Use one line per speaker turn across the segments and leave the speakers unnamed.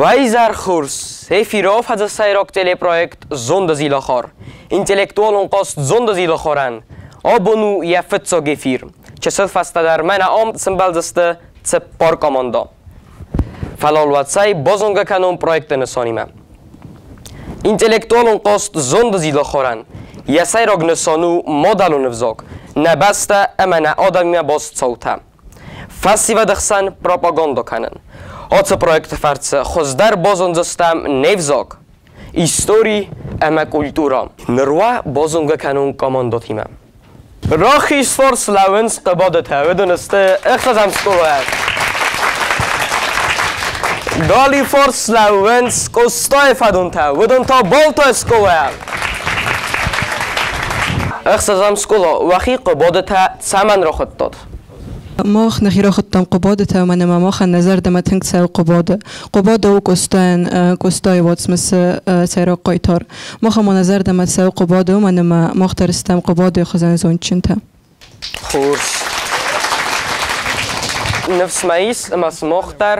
Уӕ хорз! Эфиры афӕдзы телепроект «Зондызилахор». Интеллектуалон хъазт «Зондызилахорӕн» абон у йӕ фыццаг эфир. Чысыл фӕстӕдӕр мӕнӕ ам сӕмбӕлдзысты цыппар командӕ. Фӕлӕ уӕд базонгӕ кӕнон проекты нысанимӕ. Интеллектуалон хъазт «Зондызилахорӕн» йӕ сӕйраг нысан у мадӕлон ӕвзаг, нӕ бӕстӕ ӕмӕ нӕ адӕмимӕ баст цаутӕ. Фӕсивӕды хсӕн пропаганда кӕнын. Ацы проекты фӕрцы хуыздӕр базондзыстӕм не взаг, истори ӕмӕ культурӕ. Ныр уӕ базонгӕ кӕнон командӕтимӕ. Рахиз фарс лӕууынц Хъуыбадытӕ, уыдон сты ӕхсӕзӕм скъолайӕ. Галиу фарс лӕууынц Къостайы фӕдонтӕ, уыдон та Балтайы скъолайӕ. Ӕхсӕзӕм скъола, уӕхи Хъуыбадытӕ цӕмӕн рахуыдтат?
Мах нӕхи рахуыдтам Хъуыбадытӕ, уымӕн ӕмӕ махӕн нӕ зӕрдӕмӕ тынг цӕуы Хъуыбады. Хъуыбады у Къостайӕн, Къостайы уацмысы сӕйраг хъайтар. Мах ӕмӕ нӕ зӕрдӕмӕ цӕуы Хъуыбады, уымӕн ӕмӕ мах дӕр стӕм Хъуыбадыйы хуызӕн зондджынтӕ.
Хорз. Ныфс мӕ ис, ӕмӕ сымах дӕр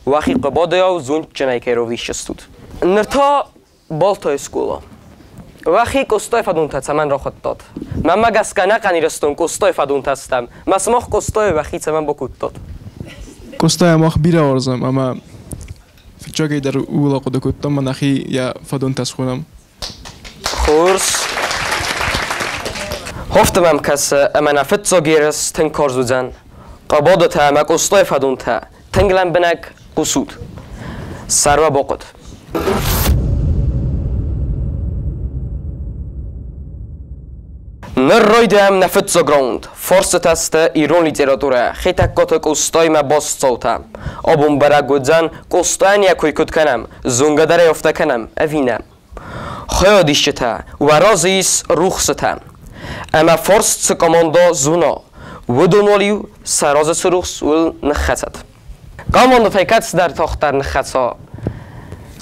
уӕхи Хъуыбадыйау зондджынӕй кӕй равдисдзыстут. Ныр та Балтайы скъола. Уӕхи Къостайы фӕдонтӕ цӕмӕн рахуыдтат? Мӕнмӕ гӕсгӕ ӕнӕхъӕн Ирыстон Къостайы фӕдонтӕ стӕм. Мӕ сымах Къостайы уӕхи цӕмӕн бакодтат?
Къостайы мах бирӕ уарзӕм ӕмӕ фыццагӕй дӕр ууыл ахъуыды кодтам, ӕмӕ нӕхи йӕ фӕдонтӕ схонӕм.
Хорз. Хофты мӕм кӕсы, ӕмӕ нӕ фыццаг ерыс тынг карз уыдзӕн. Хъӕбӕдатӕ ӕмӕ Къостайы фӕдонтӕ тынг лӕмбынӕг хъусут. Сӕр уӕ бахъуыд. Ныр райдайӕм нӕ фыццаг раунд. Фарстытӕ сты ирон литературӕ, Хетӕгкаты Къостаимӕ баст цаутӕ. Абон бӕрӕг уыдзӕн, Къостайӕн йӕ кой куыд кӕнӕм, зонгӕ дӕр ӕй афтӕ кӕнӕм, ӕви нӕ. Хайадисджытӕ, уӕ разы ис рухсытӕ. Ӕмӕ фарст цы командӕ зона, уыдон уал-иу сӕ разы цы рухс, уыл ныххӕцӕд. Командӕтӕй кӕцыдӕр тагъддӕр ныххӕца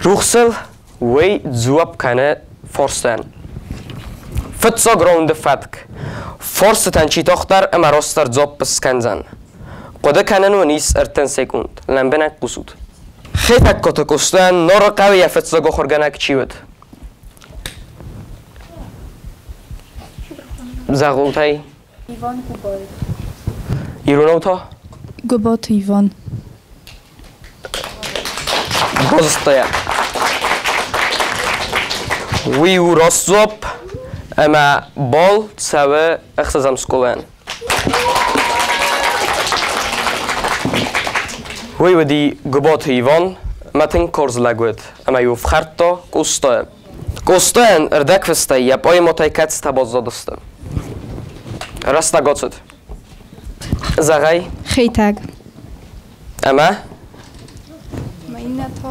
рухсыл, уый дзуапп кӕны фарстӕн. Фыццаг раунды фӕтк. Фарстытӕн чи тагъддӕр ӕмӕ растдӕр дзуапп скӕндзӕн. Хъуыды кӕнын уын ис 30 секунд. Лӕмбынӕг хъусут. Хетӕгкаты Къостайӕн Нарыхъӕуы йӕ фыццаг ахуыргӕнӕг чи уыд? Зӕгъултӕй.
Иван Губаев.
Иронау та?
Гуыбаты Иван.
Базыдта йӕ. Уый у раст дзуапп, ӕмӕ бал цӕуы ӕхсӕзӕм скъолайӕн. Уый уыди Гуыбаты Иван, ӕмӕ тынг хорз лӕг уыд, ӕмӕ-иу ӕфхӕрдта Къостайы. Къостайӕн ӕрдӕгфыстӕй йӕ поэмотӕй кӕцытӕ баззадысты? Рӕстӕг ацыд. Зӕгъай.
Хетӕг.
Ӕмӕ?
Ӕмӕ иннӕ та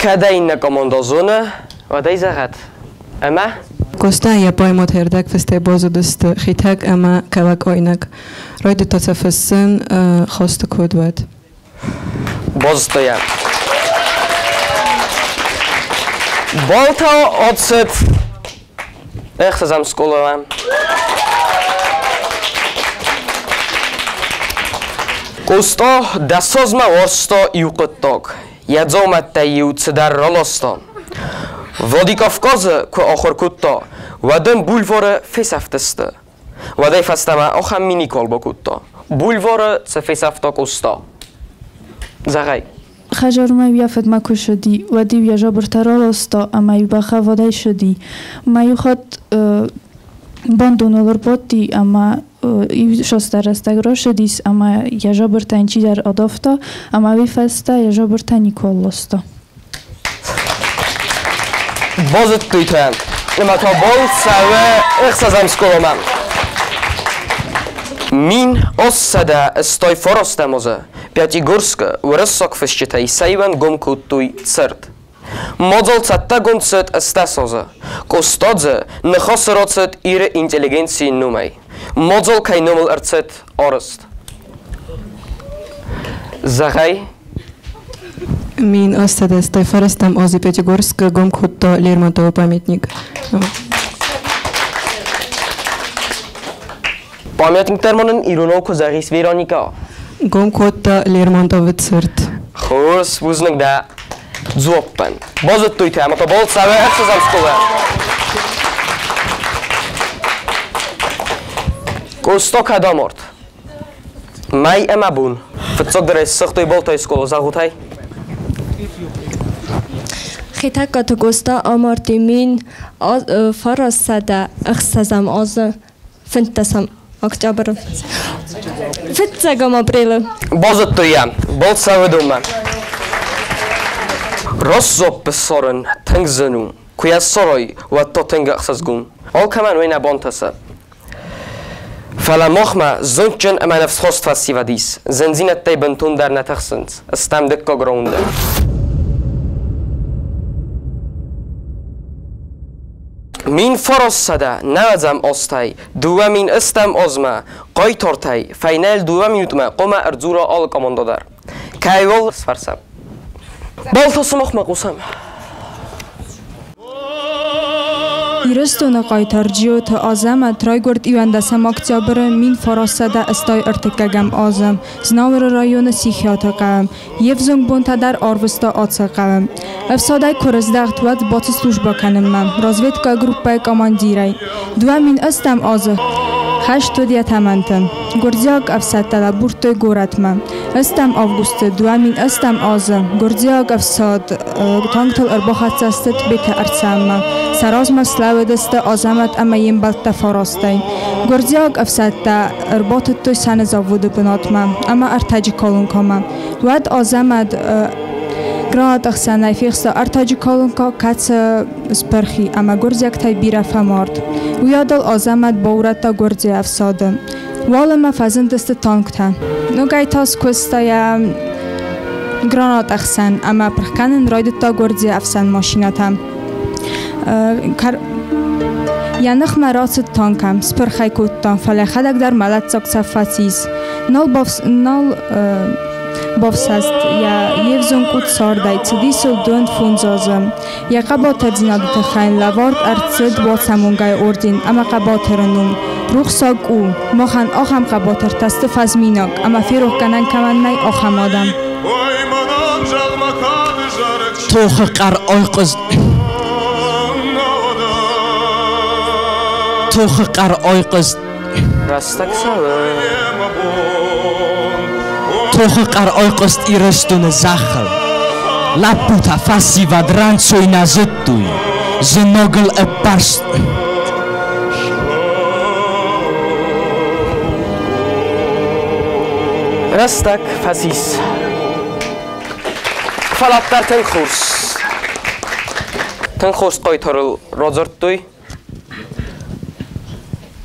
Кӕд ӕй иннӕ командӕ зоны, уӕд ӕй зӕгъӕд. Ӕмӕ?
Къоста йӕ поэмӕты ӕрдӕгфыстӕй базыдысты Хетӕг ӕмӕ Кӕлӕкъойнаг. Райдыдта сӕ фыссын хосты куыд уӕд.
Базыдта йӕ. Балта ацыд ӕхсӕзӕм скъоламӕ. Къоста дӕсазмӕ уарзта иу хъуыддаг. Йӕ дзаумӕттӕй-иу цыдӕр раласта. Владикавказы куы ахуыр кодта, уӕд ын бульвары фесӕфтысты. Уӕдӕй фӕстӕмӕ ахӕм ми никуал бакодта. Бульвары цы фесӕфта Къоста? Зӕгъай.
Хӕдзармӕ-иу йӕ фыдмӕ куы ссыди, уӕд-иу йӕ жабыртӕ раласта ӕмӕ-иу бӕхӕвӕдӕй ссыди. Мӕ иу хатт бандоныл ӕрбадти ӕмӕ иу састӕ рӕстӕг рацыдис ӕмӕ йӕ жабыртӕ чидӕр адавта ӕмӕ уый фӕстӕ йӕ жабыртӕ никуал ласта.
Базыдтуйтӕ, ӕмӕ та бал цӕуы ӕхсӕзӕм скъоламӕ. 1809 азы Пятигорскы уырыссаг фысджытӕй сӕ иуӕн гом кодтой цырт. Мадзал цӕттӕгонд цыд ӕстдӕс азы. Къостадзе ныхасы рацыд Иры интеллигенцийы номӕй. Мадзал кӕй номыл ӕрцыд арӕзт? Зӕгъай.
1809 азы Пятигорскы гом кодта Лермонтовы памятник.
Памятник дӕр ма нын иронау куы зӕгъис, Вероника.
Гом кодта Лермонтовы цырт.
Хорз, бузныг дӕ дзуаппӕн. Базыдтой та ӕмӕ та балцауы ӕхсӕзӕм скъола. Къоста кӕд амард? Мӕй ӕмӕ бон. Фыццагдӕр ӕй ссыгътой Балтайы скъола, зӕгъут ӕй?
Хетӕгкаты Къоста амарди 1906 азы 15 октябры. 1 апрелы.
Базыдтой йӕ. Балцауы донмӕ. Раст дзуапп ссарын тынг зын у. Куы йӕ ссарай, уӕд та тынг ӕхсызгон. Алкӕмӕн уый нӕ бантысы. Фӕлӕ махмӕ зондджын ӕмӕ ныфсхаст фӕсивӕд ис. Зындзинӕдтӕй бынтондӕр нӕ тыхсынц. Стӕм дыккаг раунды. 1990 азтӕй 2008 азмӕ хъайтартӕй фӕйнӕйыл 2 минутмӕ хъуамӕ ӕрдзура алы командӕ дӕр. Кӕй уал сфӕрсӕм. Балта сымахмӕ хъусӕм.
Ирыстоны хъайтар Джиоты Азӕмӕт райгуырд 11 октябры 1931 азы Знауыры районы Сихиаты хъӕуы. Йе взонг бонтӕ дӕр арвыста ацы хъӕуы. Ӕфсадӕй куы рыздӕхт, уӕд бацыд службӕ кӕнынмӕ, разведкӕйы группӕйы командирӕй. 2008 азы хӕст уыд йӕ тӕмӕнты. Гуырдзиаг ӕфсӕдтӕ лӕбурдтой горӕтмӕ. 8 августы 2008 азы гуырдзиаг ӕфсад танктыл ӕрбахӕццӕ сты Тбеты ӕрцӕммӕ. Сӕ размӕ слӕууыдысты Азӕмӕт ӕмӕ йе мбӕлттӕ фарастӕй. Гуырдзиаг ӕфсӕдтӕ ӕрбатыдтой сӕны заводы бынатмӕ ӕмӕ ӕртаджы колонкӕмӕ. Уӕд Азӕмӕт гранатӕхсӕнӕй фехста ӕртаджы колонкӕ, кӕцы спырхи ӕмӕ гуырдзиӕгтӕй бирӕ фӕмард. Уыйадыл Азӕмӕт баурӕдта гуырдзиаг ӕфсады. Уалынмӕ фӕзындысты танктӕ. Ногӕй та скуыста йӕ гранатӕхсӕн ӕмӕ пырх кӕнын райдыдта гуырдзиаг ӕфсӕн машинӕтӕ. Йӕ ныхмӕ рацыд танкӕ, спырх ӕй кодта, фӕлӕ йӕхӕдӕг дӕр мӕлӕтдзаг цӕф фӕцис. Нал бафсӕст йе взонг уд цардӕй, цыдис ыл 25 азы. Йӕ хъӕбатырдзинады тыххӕй йын лӕвӕрд ӕрцыд Уацамонгӕйы орден ӕмӕ хъӕбатыры ном. Рухсаг у, махӕн ахӕм хъӕбатыртӕ сты фӕзминаг ӕмӕ ферохгӕнӕн кӕмӕн нӕй, ахӕм адӕм.
Тохы хъӕр айхъуыст. Тохы хъӕр айхъуыст.
Рӕстӕг цӕуы.
Тохы хъӕр айхъуыст Ирыстоны зӕххыл. Лӕппутӕ, фӕсивӕд рӕнцой нӕ зыдтой. Зыногыл ӕппӕрст.
Рӕстӕг фӕцис. Фӕлӕ дӕр тынг хорз. Тынг хорз хъайтарыл радзырдтой.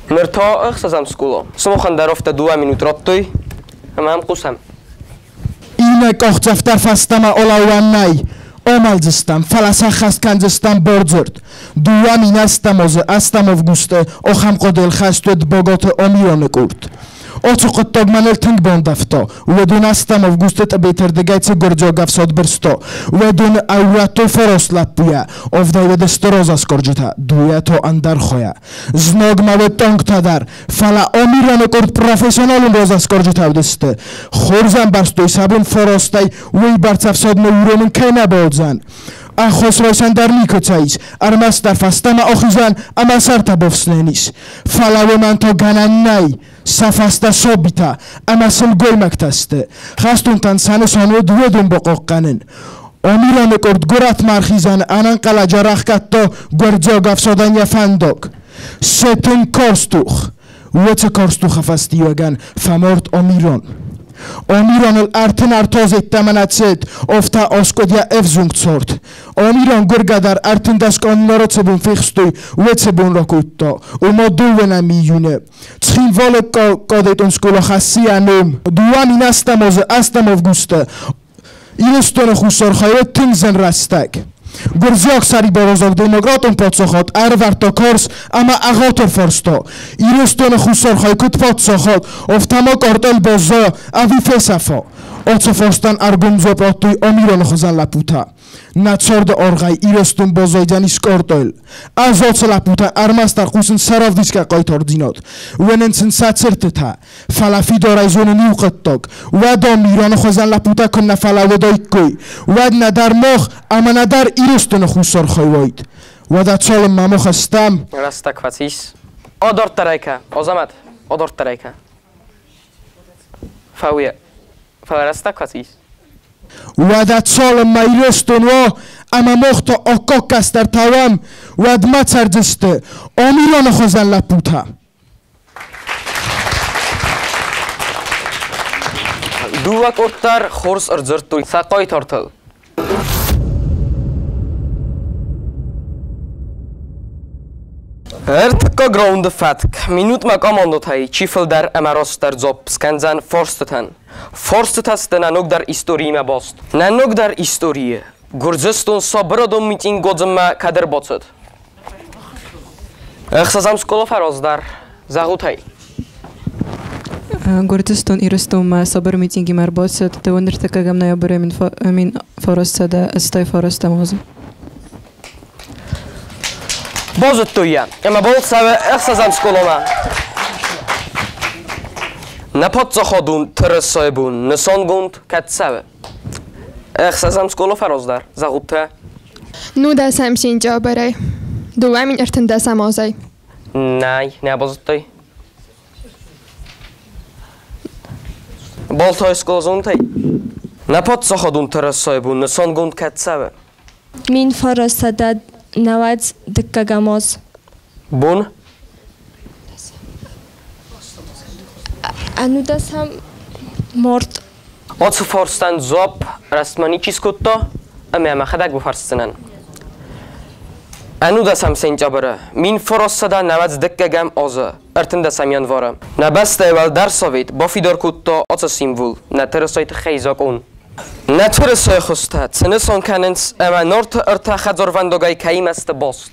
Ныр та ӕхсӕзӕм скъола. Сымахӕн дӕр афтӕ 2 минут радтой, ӕмӕ ам хъусӕм.
Иннӕ къахдзӕф дӕр фӕстӕмӕ алӕууӕн нӕй. Амӕлдзыстӕм, фӕлӕ сӕххӕст кӕндзыстӕм бардзырд. 2008 азы 8 августы ахӕм хъуыдыйыл хӕст уыд Багаты Амираны къорд. Ацы хъуыддаг мӕныл тынг бандӕвта. Уӕдон 8 августы Тъбеты цы гуырдзиаг ӕфсад бырста, уӕдоны ӕууӕдтой фараст лӕппуйӕ, авдӕй уыдысты разӕсгарджытӕ, дыууӕ та ӕндӕр хайӕ. Знагмӕ уыд танктӕ дӕр, фӕлӕ Амираны къорд профессионалон разӕсгарджытӕ уыдысты. Хорз ӕмбӕрстой, сӕ бон фарастӕй уыйбӕрц ӕфсадмӕ уромын кӕй нӕ бауыдзӕн. Ӕххуыс райсӕн дӕр никуыцӕй ис, ӕрмӕстдӕр фӕстӕмӕ ахизӕн ӕмӕ сӕртӕ бафснайӕн ис. Фӕлӕ уымӕн та гӕнӕн нӕй. Сӕ фӕстӕ сабитӕ ӕмӕ сылгоймӕгтӕ сты. Хӕстонтӕн сӕ нысан уыд уыдон бахъахъхъӕнын. Амираны къорд горӕтмӕ ӕрхизӕны ӕнӕнхъӕлӕджы ӕрӕхгӕдта гуырдзиаг ӕфсадӕн йӕ фӕндаг. Цы тынг карз тох! Уыцы карз тохы фӕстиуӕгӕн фӕмард Амиран. Амираныл 33 азы йеддӕмӕ нӕ цыд, афтӕ аскъуыд йӕ ӕвзонг цард. Амиран гуыргӕ дӕр 13 къаннарыцы бон фехстой, уыцы бон ракодта, ома 2 июны. Цхинвалы кадетон скъола хӕссы йӕ ном. 2008 азы 8 августы Ирыстоны хуссар хайы тынг зын рӕстӕг. Гуырдзиаг сӕрибаруарзаг демократон паддзахад ӕрӕвӕрдта карз ӕмӕ ӕгъатыр фарста. Ирыстоны хуссар хай куыд паддзахад, афтӕ ма картӕл баззайа ӕви фесӕфа. Ацы фарстӕн ӕргом дзуапп радтой Амираны хуызӕн лӕппутӕ. Нӕ царды аргъӕй Ирыстон баззайдзӕнис картӕйыл. Ӕз ацы лӕппутӕн ӕрмӕстдӕр хъусын сӕ равдисгӕ хъайтардзинад, уынын сын сӕ цыртытӕ. Фӕлӕ фидарӕй зонын иу хъуыддаг: уӕдӕ Мираны хуызӕн лӕппутӕ куыннӕ фӕлӕууыдаиккой, уӕд нӕдӕр мах ӕмӕ нӕдӕр Ирыстоны хуссар хай уаид. Уӕдӕ цалынмӕ мах стӕм.
Рӕстӕг фӕцис. Адарддӕр ӕй кӕ, Азӕмӕт, адарддӕр ӕй кӕ. Фӕуе. Фӕлӕ рӕстӕг фӕцис.
Уӕдӕ цалынмӕ Ирыстон уа ӕмӕ мах та аккаг кӕстӕртӕ уӕм, уӕдмӕ цӕрдзысты Амираны хуызӕн лӕппутӕ.
Дыууӕ къорд дӕр хорз ӕрдзырдтой сӕ хъайтартыл. Ӕртыккаг раунды фӕтк минутмӕ командӕтӕй чи фылдӕр ӕмӕ растдӕр дзуапп скӕндзӕн фарстытӕн. Фарстытӕ сты нӕ ногдӕр историимӕ баст. Нӕ ногдӕр историйы Гуырдзыстон сабырадон митинг уадзынмӕ кӕд ӕрбацыд? Ӕхсӕзӕм скъола фӕраздӕр. Зӕгъут ӕй.
Гуырдзыстон Ирыстонмӕ сабыр митингимӕ ӕрбацыд 29 ноябры 1989 азы.
Базыдтой йӕ, ӕмӕ балцӕуы ӕхсӕзӕм скъоламӕ. Нӕ паддзахадон тырысайы бон нысангонд кӕд цӕуы? Ӕхсӕзӕм скъола фӕраздӕр, зӕгъут-тӕ?
19 сентябрӕй 2013 азӕй.
Нӕй, нӕ базыдтай. Балтай скъоладзаутӕй. Нӕ паддзахадон тырысайы бон нысангонд кӕд цӕуы?
1992 аз.
Бон?
19 март.
Ацы фарстӕн дзуапп рӕстмӕ ничи скодта, ӕмӕ мӕхӕдӕг бафӕрсдзынӕн. 19 сентябры 1992 азы 13 январы нӕ бӕстӕйы уӕлдӕр совет бафидар кодта ацы символ нӕ тырысайы тыххӕй закъон. Нӕ тырысайы хуызтӕ цы нысан кӕнынц ӕмӕ Нарты ӕртӕ хӕдзарвӕндагӕй кӕимӕ сты баст?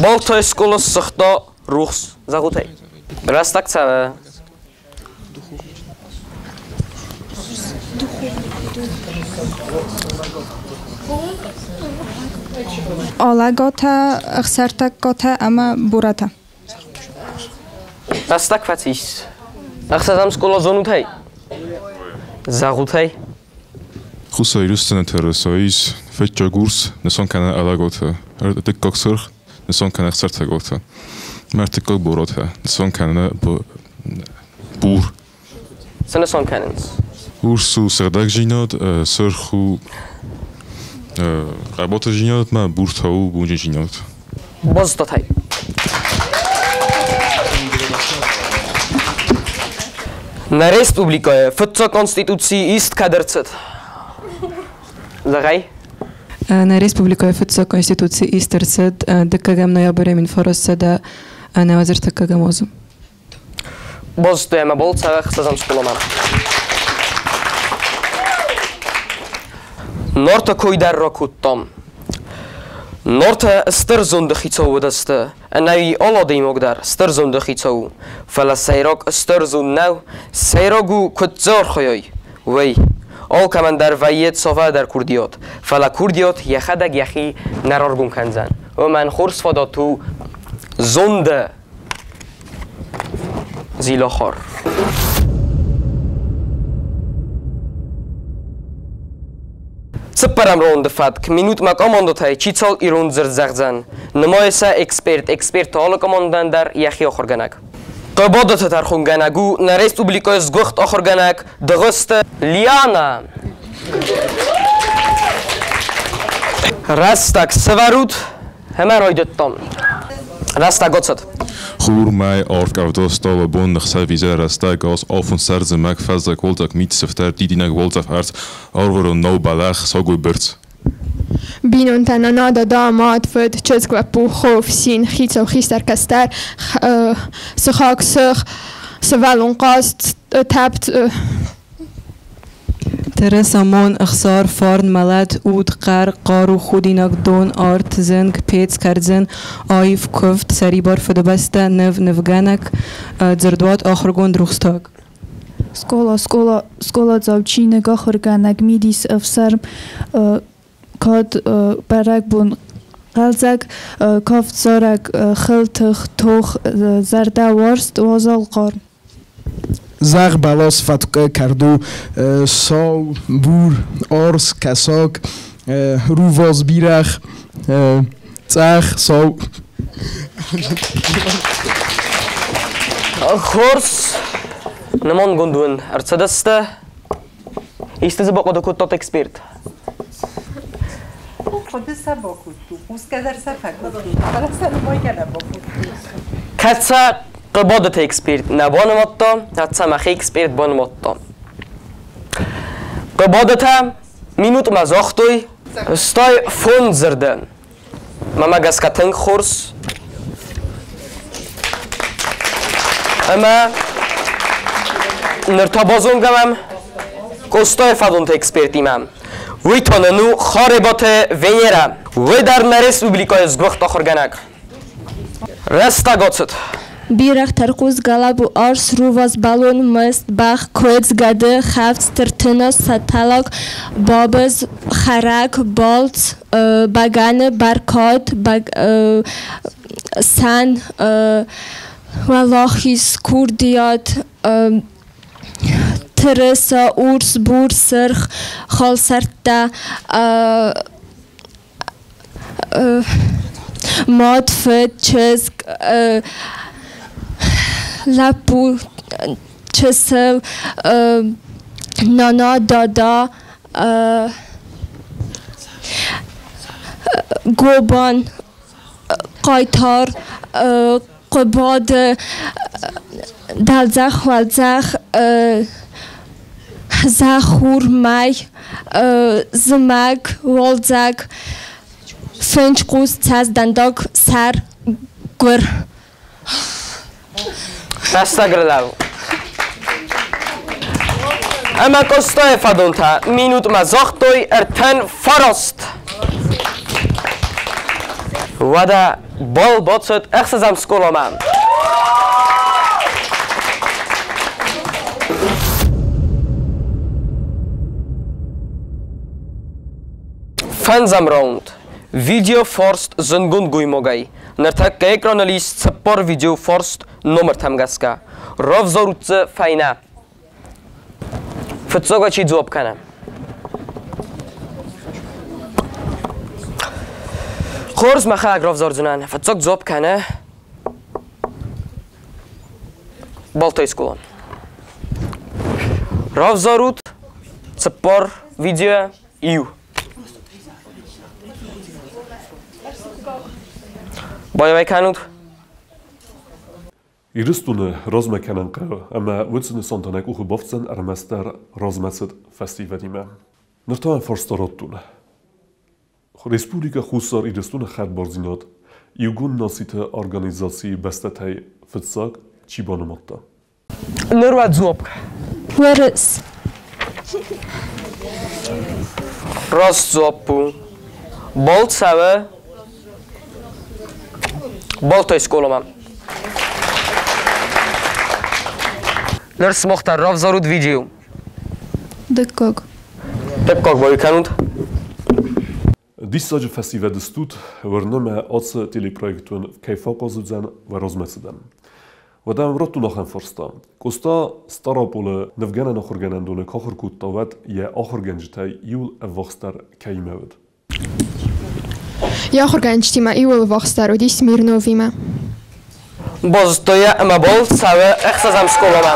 Балтайы скъола ссыгъта рухс, зӕгъут ӕй. Рӕстӕг цӕуы.
Алӕгатӕ, Ӕхсӕртӕггатӕ ӕмӕ Боратӕ.
Рӕстӕг фӕцис. Ӕхсӕзӕм скъола зонут ӕй? Зӕгъут ӕй.
Хуссар Ирыстоны тырыса ис фыццаг урс, нысан кӕны Алӕгатӕ, ӕртыккаг сырх, нысан кӕны Ӕхсӕртӕггатӕ, ӕмӕ ӕртыккаг Боратӕ, нысан кӕны бур.
Цы нысан кӕнынц?
Урс у сыгъдӕгдзинад, сырх у къӕбӕлтӕдзинад ӕмӕ бур та у бонджындзинад.
Базыдтат ӕй? Нӕ республикӕйы фыццаг конституци ист кӕд ӕрцыд? Зӕгъай.
Нӕ республикӕйы фыццаг конституци ист ӕрцыд 2 ноябры 1991 азы.
Базыдтой ӕмӕ балцӕг ӕхсӕзӕм скъоламӕ. Нарты кой дӕр ракодтам. Нартӕ стыр зонды хицау уыдысты, ӕнӕуи алы адӕймаг дӕр стыр зонды хицау у. Фӕлӕ сӕйраг стыр зонд нӕу, сӕйраг у, куыд дзы архайай, уый. Алкӕмӕн дӕр вӕййы цавӕрдӕр курдиат, фӕлӕ курдиат йӕхӕдӕг йӕхи нӕ раргом кӕндзӕн. Уымӕн хорз фадат у зонды зилахар. Цыппӕрӕм раунды фӕтк минутмӕ командӕтӕй чи цал ирон дзырд зӕгъдзӕн. Нымайы сӕ эксперт, эксперт алы командӕн дӕр йӕхи ахуыргӕнӕг. Хъӕбатырты тӕрхонгӕнӕг у нӕ республикӕйы сгуыхт ахуыргӕнӕг Дыгъуызты Лиана. Рӕстӕг сӕвӕрут ӕмӕ райдыдтам. Рӕстӕг ацыд.
Хур, мӕй, арв, къӕвда, стъалы, бон, ӕхсӕв, изӕр, рӕстӕг, аз, афон, сӕрд, зымӕг, фӕззӕг, уалдзӕг, мит, сыфтӕр, дидинӕг, уӕлдзӕф, ӕрдз, арвырон, нау, бӕлӕгъ, сагой, бырц.
Бинонтӕ, нана, дада, мад, фыд, чызг, лӕппу, хо, фсин, хицау, хистӕр, кӕстӕр, сыхаг, сых, сывӕллон, хъазт, тӕпт.
Тырыс, амон, ӕхсар, фарн, мӕлӕт, уд, хъӕр, хъару, худинаг, дон, арт, зынг, пец, кӕрдзын, аив, куывд, сӕрибар, фыдыбӕстӕ, ныв, нывгӕнӕг, дзырдуат, ахуыргонд, рухстаг.
Скъола, скъола, скъоладзау, чиныг, ахуыргӕнӕг, мидис, ӕфсарм. Кад, бӕрӕгбон, хъӕлдзӕг, кафт, зарӕг, хыл, тых, тох, зӕрдӕ, уарзт, уазал, хъарм.
Зӕгъ, бӕлас, фӕткъуы, кӕрдо, сау, бур, арс, кӕсаг, рувас, бирӕгъ, цъӕх, сау.
Хорз, нымонгонд уын ӕрцыдысты. Исты дзы бахъуыды кодтат эксперт?
Хъуыды сӕ бакодтон, хъусгӕ дӕр сӕ фӕкодтон, фӕлӕ сӕ нымайгӕ нӕ бакодтон.
Кӕд сӕ Хъыбадыты эксперт нӕ банымадта, кӕд сӕ мӕхи эксперт банымадта. Хъыбадытӕ минутмӕ загътой, стӕй фондз дзырды. Мӕмӕ гӕсгӕ тынг хорз. Ӕмӕ ныр та базонгӕ уӕм Къостайы фӕдонты экспертимӕ. Уый та нын у Харебаты Венерӕ. Уый дӕр нӕ республикӕйы сгуыхт ахуыргӕнӕг. Рӕстӕг ацыд.
Бирӕгъ, тӕрхъус, гӕлӕбу, арс, рувас, бӕлон, мыст, бӕх, куыдз, гӕды, хӕфс, тыртына, сӕтӕлӕг, бабыз, хӕрӕг, балц, бӕгӕны, бӕркад, сӕн, уӕлахиз, курдиат, тырыса, урс, бур, сырх, халсӕрттӕ, мад, фыд, чызг, лӕппу, чысыл, нана, дада, гобан, хъайтар, хъуыбады, дӕлдзӕх, уӕлдзӕх, зӕхх, хур, мӕй, зымӕг, уалдзӕг, фынч, хъус, цӕст, дӕндаг, сӕр, гуыр.
Рӕстӕг ралӕуу. Ӕмӕ Къостайы фӕдонтӕ минутмӕ загътой 39. Уӕдӕ бал бацыд ӕхсӕзӕм скъоламӕ. Фӕндзӕм раунд. Видеофарст зындгонд гоймагӕй. Ныртӕккӕ экраныл ис цыппар видеофарст номыртӕм гӕсгӕ. Равзарут дзы фӕйнӕ. Фыццаг чи дзуапп кӕны? Хорз, мӕхӕдӕг равзардзынӕн. Фыццаг дзуапп кӕны Балтайы скъола. Равзарут цыппар видео иу. Бай-бай кӕнут.
Ирыстоны размӕ кӕнын хъӕуы, ӕмӕ уыцы нысантӕ нӕ къухы бафтдзӕн ӕрмӕстдӕр размӕцыд фӕсивӕдимӕ. Ныр та фарста радтон. Республикӕ Хуссар Ирыстоны хӕдбардзинад Иугонд Нациты Организацийы бӕстӕтӕй фыццаг чи банымадта?
Ныр уӕ дзуапп.
Уӕрыс.
Раст дзуапп у. Бол цӕуы Балтайы скъоламӕ. Ныр сымах та равзарут видео.
Дыккаг.
Дыккаг бой кӕнут.
Диссаджы фӕсивӕд стут, уырны мӕ, ацы телепроект уын кӕй фӕахъаз уыдзӕн уӕ размӕцыдӕн. Уӕдӕ мӕм радтон ахӕм фарста. Къоста Стъараполы нывгӕнӕн ахуыргӕнӕндоны куы ахуыр кодта, уӕд йӕ ахуыргӕнджытӕй иуыл ӕввахсдӕр кӕимӕ уыд?
Йӕ ахуыргӕнджытимӕ иуыл ӕввахсдӕр уыди Смирновимӕ.
Базыдта йӕ ӕмӕ бал цӕуы ӕхсӕзӕм скъоламӕ.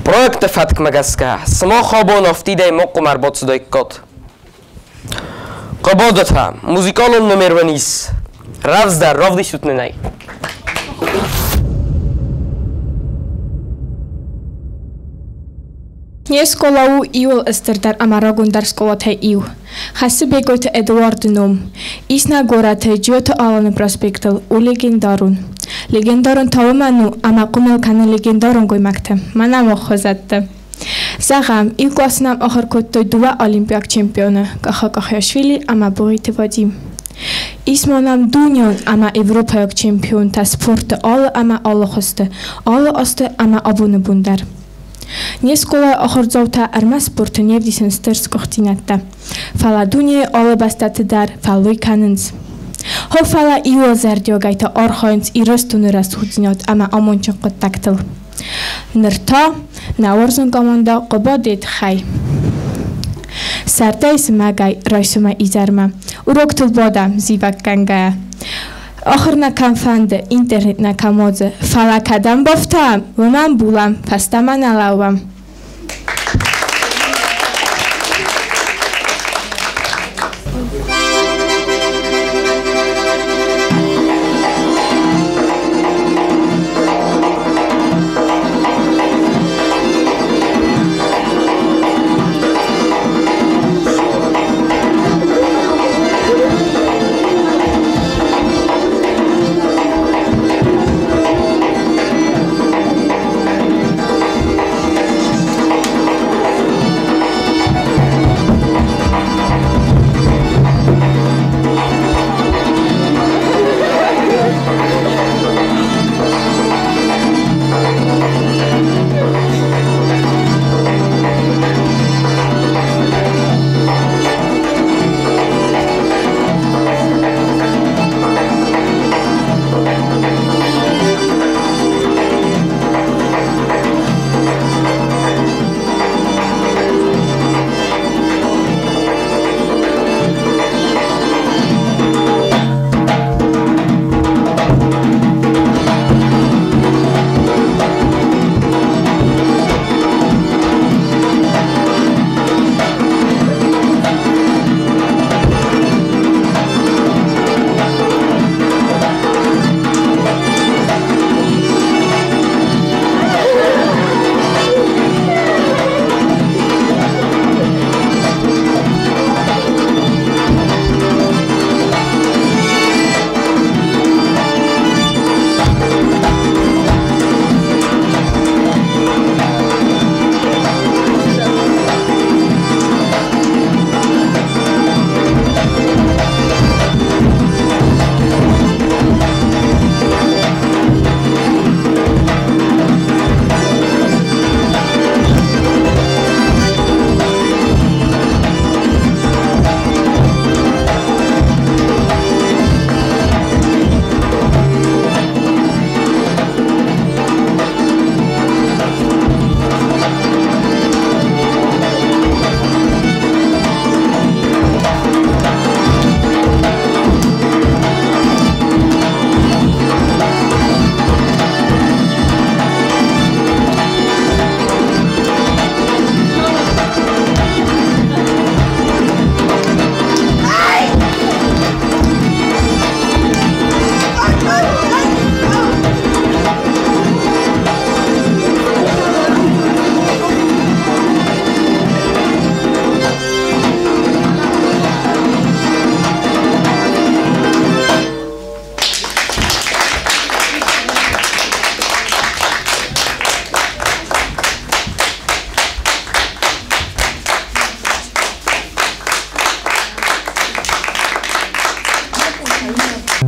Проекты фӕткмӕ гӕсгӕ, сымах абон афтидӕй мохъхъуымӕ ӕрбацыдаиккат. Хъуыбадытӕ, музыкалон номер уын ис. Рӕвдздӕр равдисут нын ӕй.
Не скъола у иуыл стырдӕр ӕмӕ рагондӕр скъолатӕй иу. Хӕссы Бекъойты Эдуарды ном. Ис нӕ горӕты Джиоты Аланы проспектыл, у легендарон. Легендарон та уымӕн у, ӕмӕ хъомыл кӕны легендарон гоймӕгты, мӕнӕ мах хуызӕтты. Зӕгъӕм, иу классы нӕм ахуыр кодтой дыууӕ олимпиаг чемпионы Каха Къахиашвили ӕмӕ Богъиты Вадим. Ис ма нӕм дунеон ӕмӕ европӕйаг чемпионтӕ спорты алы ӕмӕ алы хуызты, алы азты ӕмӕ абоны бон дӕр.
Не скъолайы ахуырдзаутӕ ӕрмӕст спорты не вдисынц стыр сгуыхтдзинӕдтӕ, фӕлӕ дунейы алы бӕстӕты дӕр фӕллой кӕнынц. Хо, фӕлӕ иууыл зӕрдиагӕй та архайынц Ирыстоны рӕсугъддзинад ӕмӕ амондджын хъуыддӕгтыл. Ныр та нӕ уарзон командӕ Хъуыбадыйы тыххӕй. Сӕрдӕй зымӕгӕй райсомӕй изӕрмӕ уроктыл бадӕм зивӕггӕнгӕйӕ. Ахуыр нӕ кӕм фӕнды, интернет нӕ кӕм уадзы, фӕлӕ кӕдӕм бафтауӕм, уымӕ ӕмбулӕм, фӕстӕмӕ нӕ лӕууӕм.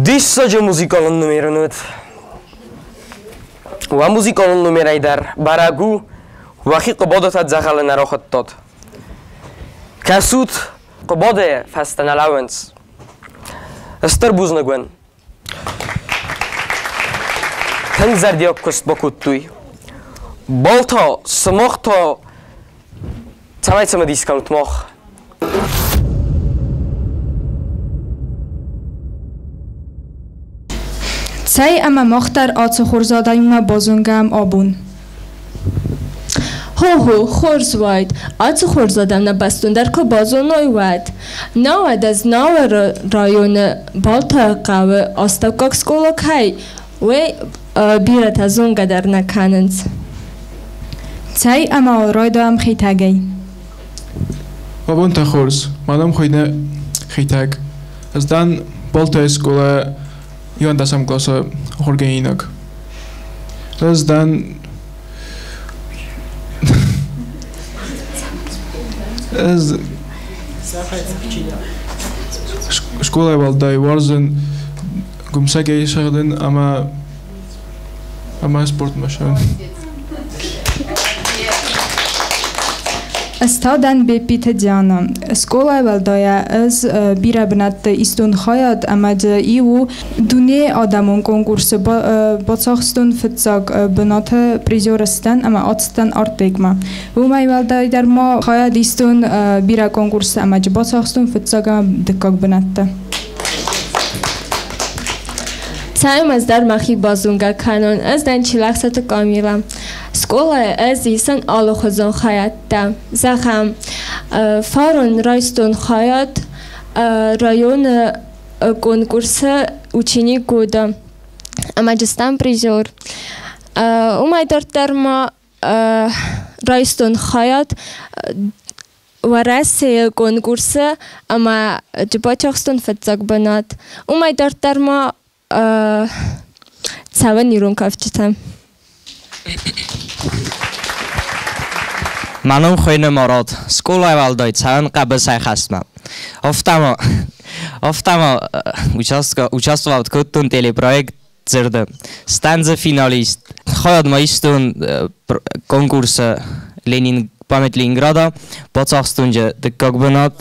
Диссаджы музыкалон номер ын уыд. Уӕ музыкалон номерӕй дӕр бӕрӕг у, уӕхи Хъуыбадытӕ дзӕгъӕлы нӕ рахуыдтат. Кӕсут, Хъуыбадыйы фӕстӕ нӕ лӕууынц. Стыр бузныг уын. Тынг зӕрдиаг куыст бакодтой. Балта, сымах та цӕмӕй цымыдис кӕнут мах?
Цӕй ӕмӕ мах дӕр ацы хорз адӕмимӕ базонгӕ абон.
Хо-хо, хорз уаид, ацы хорз адӕм нӕ бӕстондӕр куы базоной, уӕд. Науӕд Знауыры районы Балтайы хъӕуы астӕуккаг скъола кӕй, уый бирӕтӕ зонгӕ дӕр нӕ кӕнынц.
Цӕй ӕмӕ уал райдайӕм Хетӕгӕй.
Мӕ бонтӕ хорз. Мӕ ном хуыйны Хетӕг. Ӕз дӕн Балтайы скъолайы иуӕндӕсӕм къласы ахуыргӕнинаг. Ӕз дӕн ӕз скъолайы уӕлдай уарзын гуымсӕгӕй сӕгъдын ӕмӕ спортмӕ цӕуын.
Ӕз та дӕн Беппиты Диана. Скъолайы уӕлдайӕ ӕз бирӕ бынӕтты истон хайад ӕмӕ дзы иу у дунейы адӕмон конкурсы бацахстон фыццаг бынаты призер сдӕн ӕмӕ ацыдтӕн Артекмӕ. Уымӕй уӕлдай дӕр ма хайад истон бирӕ конкурсты ӕмӕ дзы бацахстон фыццаг ӕмӕ дыккаг бынӕттӕ.
Цӕмӕй ӕз дӕр мӕхи базонгӕ кӕнон, ӕз дӕн Чилӕхсаты Камила. Скъолайы ӕз исын алыхуызон хайадтӕ. Зӕгъӕм, фарон райстон хайад районы конкурсы «Ученик года» ӕмӕ стӕм призер. Уымӕй дарддӕр ма райстон хайад Уӕрӕсейы конкурсы ӕмӕ бацахстон фыццаг бынат. Уымӕй дарддӕр ма цӕуын ирон кафджытӕм.
Мӕ ном хуыйны Мурат. Скъолайы уӕлдай цӕуын хъӕбысӕйхӕстмӕ. Афтӕ ма участвовать кодтон телепроект «Дзырды». Стӕн дзы финалист. Хайад ма истон конкурсы Ленин «Память Ленинграда». Бацахстон дзы дыккаг бынат.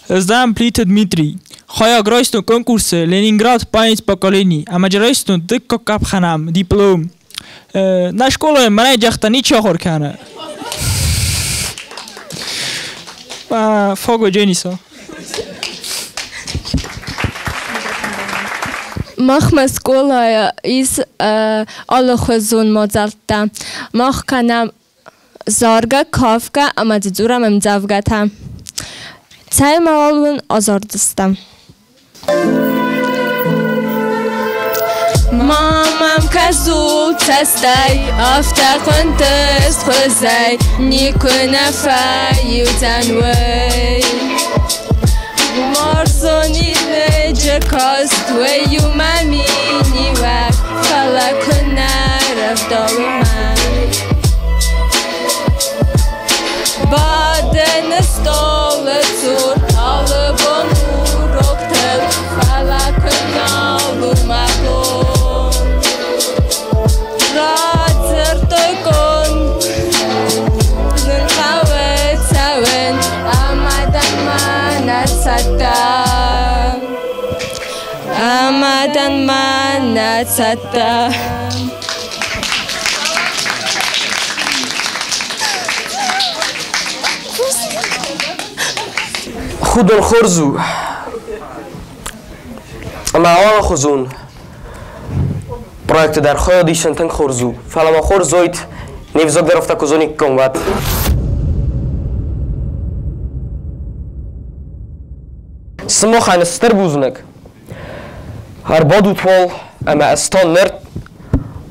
Ӕз дӕн Плиты Дмитрий. Хайад райстон конкурсы «Ленинград. Память поколений» ӕмӕ дзы райстон дыккаг къӕпхӕнӕн диплом. Нӕ скъолайы мӕнӕй джӕхтӕ ничи ахуыр кӕны. Фаг Джениса.
Махмӕ скъолайы ис алыхуызон мадзӕлттӕ. Мах кӕнӕм заргӕ, кафгӕ ӕмӕ дзы дзурӕм ӕмдзӕвгӕтӕ. Цӕй ма уал уын азардзыстӕм. Ма мӕм кӕсут цӕстӕй, афтӕ хъуынтызхуызӕй, никуы нӕ фӕивдзӕн уый. Уарзон лӕджы каст уый у мӕ миниуӕг, фӕлӕ куы нӕ рӕвдауы мӕн. Бадын стъолы цур алы бон уроктыл, фӕлӕ куы нал у мӕ бон. Радзырдтой нын хъӕуы цӕуын, ӕмӕ дӕн мӕнӕ цӕттӕ. Ӕмӕ дӕн мӕнӕ цӕттӕ.
Худон хорз у ӕмӕ алыхуызон проекты дӕр хайад исын тынг хорз у. Фӕлӕ ма хорз уайд, не взаг дӕр афтӕ куы зониккам, уӕд. Сымахӕн стыр бузныг. Ӕрбадут уал ӕмӕ ӕз та ныр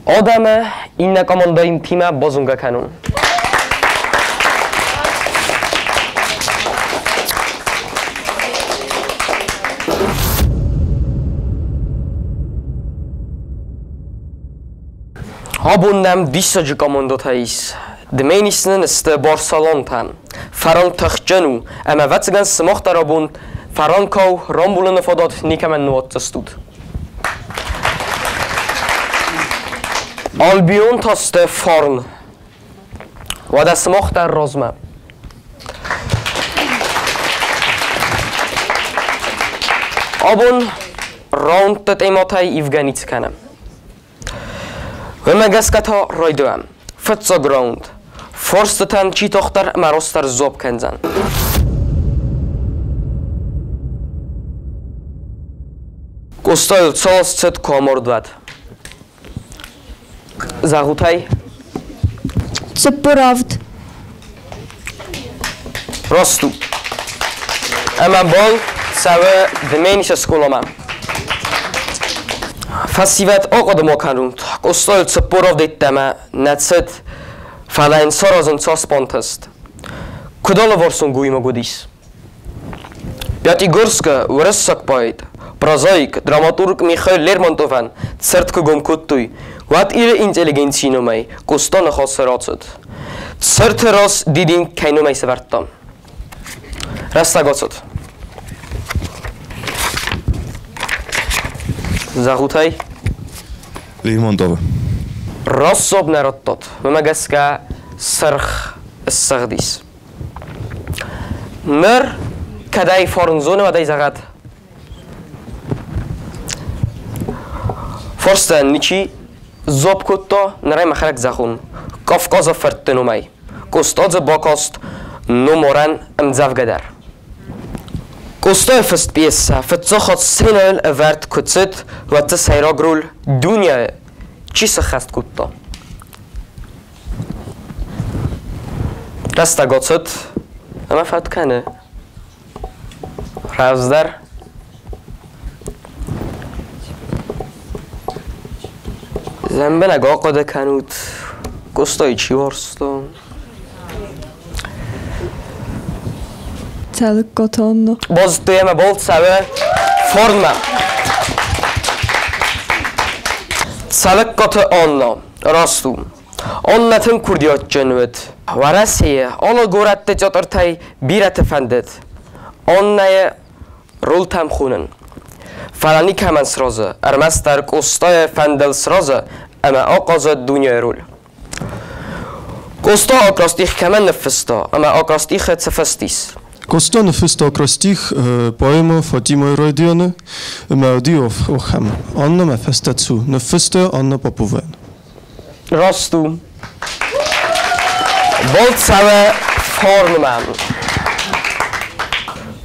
адӕмы иннӕ командӕимтимӕ базонгӕ кӕнон. Абон нӕм диссаджы командӕтӕ ис. Дменисы нын сты Барселонтӕ. Фарон тыхджын у, ӕмӕ ӕвӕццӕгӕн сымах дӕр абон фаронкау рамбулыны фадат никӕмӕн ныуадздзыстут. Альбион та сты фарн. Уӕдӕ сымах дӕр размӕ. Абон раундты темӕтӕй ивгӕ ницы кӕнӕм. Уымӕ гӕсгӕ та райдайӕм. Фыццаг раунд. Фарстытӕн чи тагъддӕр ӕмӕ растдӕр сдзуапп кӕндзӕн. Къостайыл цал цыд куы амард, уӕд? Зӕгъут ӕй.
47.
Раст у. Ӕмӕ бал цӕуы Дменисы скъоламӕ. Фӕсивӕд ахъуыды ма кӕнут, Къостайыл 47 йеддӕмӕ нӕ цыд, фӕлӕ йын саразын цас бантыст. Куыд алыварсон гоймаг уыдис. Пятигорскы уырыссаг поэт, прозаик, драматург Михаил Лермонтовӕн цырт куы гом кодтой, уӕд Иры интеллигенцийы номӕй Къоста ныхасы рацыд. Цырты раз дидин кӕй номӕй сӕвӕрдта. Рӕстӕг ацыд. Зӕгъут ӕй?
Лермонтовы.
Раст дзуапп нӕ радтат. Уымӕ гӕсгӕ Сырх ссыгъдис. Ныр кӕдӕй фарн зоны, уӕдӕй зӕгъӕд. Фарстӕн ничи дзуапп кодта, нырӕй мӕхӕдӕг зӕгъон. Кавказы фыртты номӕй. Къоста дзы бакаст номарӕн ӕмдзӕвгӕ дӕр. Къостайы фыст пьесӕ фыццаг хатт сценӕйыл ӕвӕрд куы цыд, уӕд дзы сӕйраг роль Дуняйы чи сӕххӕст кодта? Рӕстӕг ацыд ӕмӕ фӕд кӕны. Рӕвдздӕр. Лӕмбынӕг ахъуыды кӕнут, Къостайы чи уарзта?
Цӕлыккаты Анна.
Базыдтой ӕмӕ болцауы формӕ. Цӕлыккаты Анна. Раст у. Аннӕ тынг курдиатджын уыд. Уӕрӕсейы алы горӕтты театртӕй бирӕты фӕндыд Аннӕйы ролтӕм хонын. Фӕлӕ никӕмӕн сразы, ӕрмӕстдӕр Къостайы фӕндыл сразы ӕмӕ ахъазыд дунейы роль. Къоста акростих кӕмӕн ныффыста ӕмӕ акростихы цы фыст ис?
Къоста ныффыста акростих поэмӕ Фатимайы райдианы ӕмӕ уыди охӕм. Анна мӕ фӕстӕ цу, ныффыста Анна Поповайӕн.
Раст у. Болцауы формӕ.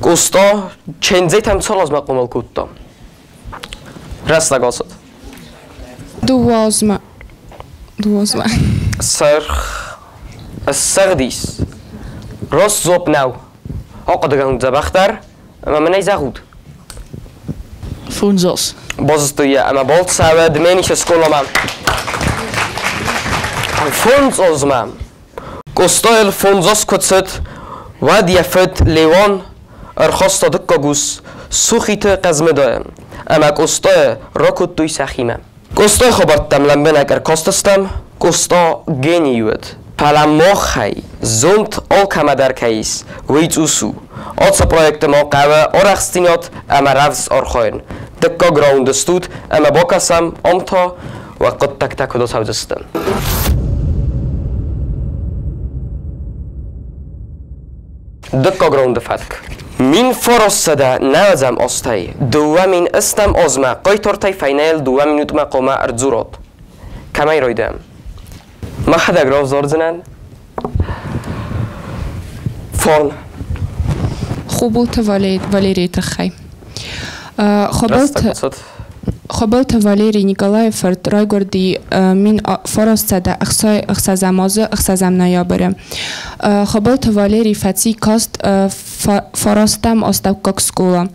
Къоста Чендзетӕм цал азмӕ хъомыл кодта? Рӕстӕг ацыд.
Дыууӕ азмӕ. Дыууӕ азмӕ.
Сырх ссыгъдис. Раст дзуапп нӕу. Ахъуыдыгӕнут дзӕбӕхдӕр ӕмӕ мын ӕй зӕгъут.
Фондз.
Базыдтой йӕ ӕмӕ Болцауы Дменисы скъоламӕ. Фондз азмӕ. Къостайыл фондз аз куы цыд, уӕд йӕ фыд Леуан ӕрхаста дыккаг ус Сухиты Хъӕзмыдайы ӕмӕ Къостайы ракодтой сӕхимӕ. Къостайы хабӕрттӕм лӕмбынӕг ӕркастыстӕм, Къоста гений уыд. Фӕлӕ махӕй зонд алкӕмӕ дӕр кӕй ис, уый цъус у. Ацы проекты ма хъӕуы арӕхстдзинад ӕмӕ рӕвдз архайын. Дыккаг раунды стут ӕмӕ бакӕсӕм, ам та уӕ хъуыддӕгтӕ куыд ацӕудзысты. Дыккаг раунды фӕтк. 1990 азтӕй 2000 азмӕ хъайтартӕй фӕйнӕйыл дыууӕ минутмӕ хъуамӕ ӕрдзурат. Кӕмӕй райдайӕм? Мӕхӕдӕг равзардзынӕн. Фарн.
Хубулты Валерийы тыххӕй. Хуыбылты Валерий Николайы фырт райгуырди 1966 азы ӕхсӕзӕм ноябры. Хуыбылты Валерий фӕци каст фарастӕм астӕуккаг скъола.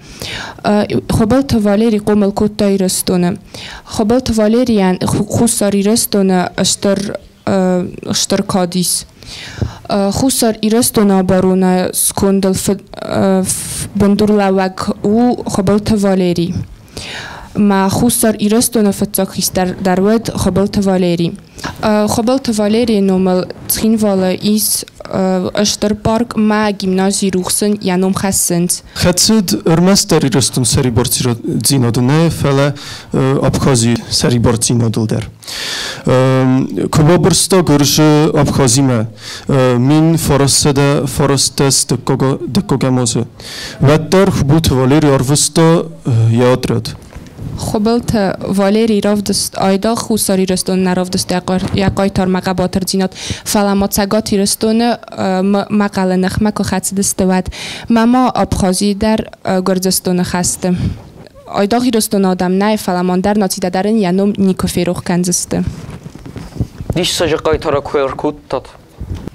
Хуыбылты Валерий хъомыл кодта Ирыстоны. Хуыбылты Валерийӕн Хуссар Ирыстоны стыр стыр кад ис. Хуссар Ирыстоны оборонӕйы скондыл бындурлӕууӕг у Хуыбылты Валерий. Ма Хуссар Ирыстоны фыццаг хистӕр дӕр уыд Хуыбылты Валерий. Хуыбылты Валерийы номыл Цхинвалы ис стыр парк ӕмӕ гимнази Рухсын йӕ ном хӕссынц.
Хӕцыд ӕрмӕстдӕр Ирыстон сӕрибардзинады нӕ, фӕлӕ Абхазийы сӕрибардзинадыл дӕр. Куы бабырста Гуырдзы Абхазимӕ 1909 дыккӕгӕм азы, уӕддӕр Хуыбылты Валери арвыста йӕ отряд.
Хуыбылты Валерий равдыст айдагъ Хуссар Ирыстоны нӕ равдыста йӕ хъайтармӕ хъӕбатырдзинад, фӕлӕ ма Цӕгат Ирыстоны мӕхъӕлы ныхмӕ куы хӕцыдысты, уӕд. Ма ма Абхазийы дӕр Гуырдзыстоны хӕсты. Айдагъ Ирыстоны адӕм нӕ, фӕлӕ ма ӕндӕр нацитӕ дӕр ын йӕ ном никуы ферох кӕндзысты.
Диссаджы хъайтары куы ӕркодтат.